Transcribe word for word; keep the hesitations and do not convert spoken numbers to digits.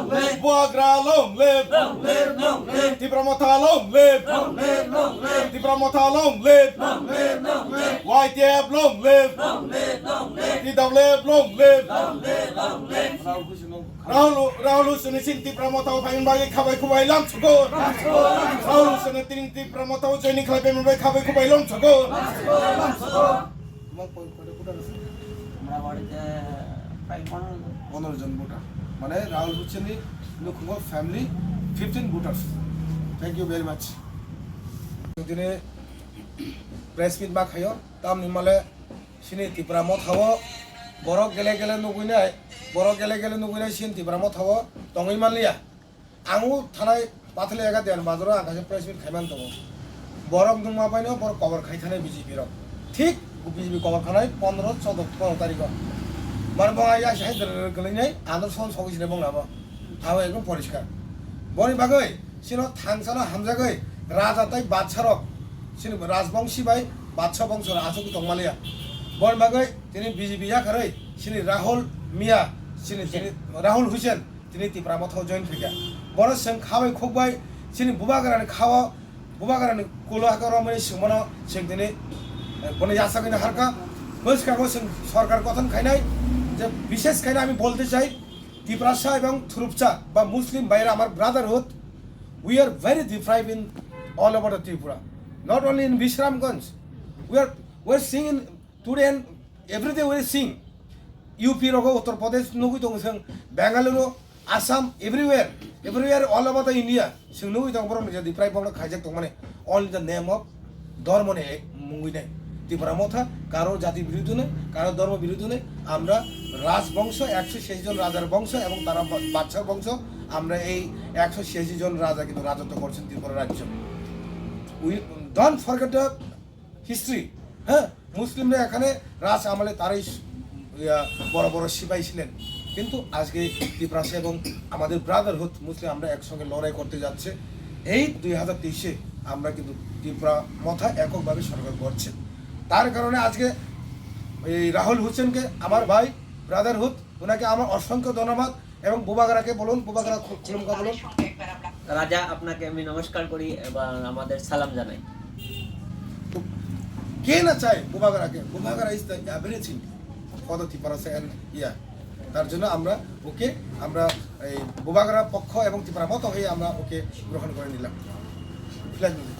Bubagra long live! Long live, long live! Tipra Motha long live! Long live, long live! Tipra Motha long live! Long live, long live! Y T F long live! Long live, long live! T W F long live! Long live, long live! Rahul, Rahul Hussain ni sin Tipra Motha o phain bagwi khabai khubai lamsugo. Rahul Hussain ni tin Tipra Motha o joining khlai bai khabai khubai lamsugo. Lamsugo, lamsugo! তোমার কয়, কয়টা ভোটার আছে? আমরা বাড়িতে প্রায় পনেরো জন। পনেরো জন ভোটার, মানে রাহুল হোসেনি নুকুমো family, fifteen voters. Thank you very much. Dini press meet ma khayo, tamni male sini Tipra Motha o borok gele gele nugui nai, borok gele gele nugui nai sini Tipra Motha o tongwi manliya. Ang o thanai Pathalia ega den bazaro ang kaisa press meet khaiman tongo. Borok nungma baino borok kobor khai thanai B J P rok. Thik B J P kobor khanai pondro, choudo, pondro tarikh o. Mar bo ai ai hai dr gwnai nai andro son sogwi sinai bong labo. Thawi ekdom poriskar. Boni bagwi sino thangsano hamjagwi raja tai batsa rok sini rajbongsi bai batsa bongso rok asuk tongmaliya. Boni bagwi tini B J P yakarwi sini Rahul Mia sini, sini Rahul Hussain. Tini Tipra Motha o join khaikha. Bono chwng khabai khukbai chini bubagrani khao, bubagrani kulo haka romani swngmano chwng tini, eh, bono yachagwi naharkha. Bwskango chwng sorkar gothon khainai je bishes khainai ami bolte chai Tiprasa ebong Thurupsa ba Muslim bhaira amar brotherhood, we are very deprived in all over the Tripura, not only in Bishramganj, we are, we are seeing in today and every day we are seeing, U P rogo, Uttar Pradesh nugui tongo chwng, Bengaluru, Assam, everywhere, everywhere all over the India, chwng nugui tongo borok ni jadi prai borok khaijak tongmani, all in the name of ধর্ম নিয়ে মুঙ্গি নেই। Tipra Motha কারো জাতি বিরুদ্ধে নেই, কারো ধর্ম বিরুদ্ধে নেই। আমরা রাজবংশ, একশো ছিয়াশি জন রাজার বংশ এবং তারা বা-, বাদশার বংশ। আমরা এই একশো ছিয়াশি জন রাজা কিন্তু রাজত্ব করছেন ত্রিপুরা রাজ্য। We don't forget the history, হ্যাঁ, মুসলিমরা এখানে রাজ আমলে তারাই স-, ইয়া, বড় বড় সিপাহী ছিলেন, কিন্তু আজকে তিপ্রাসা এবং আমাদের ব্রাদারহুড মুসলিম আমরা একসঙ্গে লড়াই করতে যাচ্ছে। এই দুই হাজার তেইশে আমরা কিন্তু তিপ্রা মথা এককভাবে সরকার করছে। তার কারণে আজকে এই রাহুল হোসেনকে আমার ভাই, ব্রাদারহুড, ওনাকে আমার অসংখ্য ধন্যবাদ। এবং বুবাগরাকে বলুন, বুবাগরা খু-, খুলুমকা বলুন। রাজা, আপনাকে আমি নমস্কার করি এবং আমাদের সালাম জানাই। তো কে না চায় বুবাগরাকে? বুবাগরা is the everything for the Tiprasa and ইয়া। তার জন্য আমরা ওকে, আমরা এই বুবাগরা পক্ষ এবং ত্রিপুরা মত হয়ে আমরা ওকে গ্রহণ করে নিলাম। ফ্ল্যাগ নিয়ে।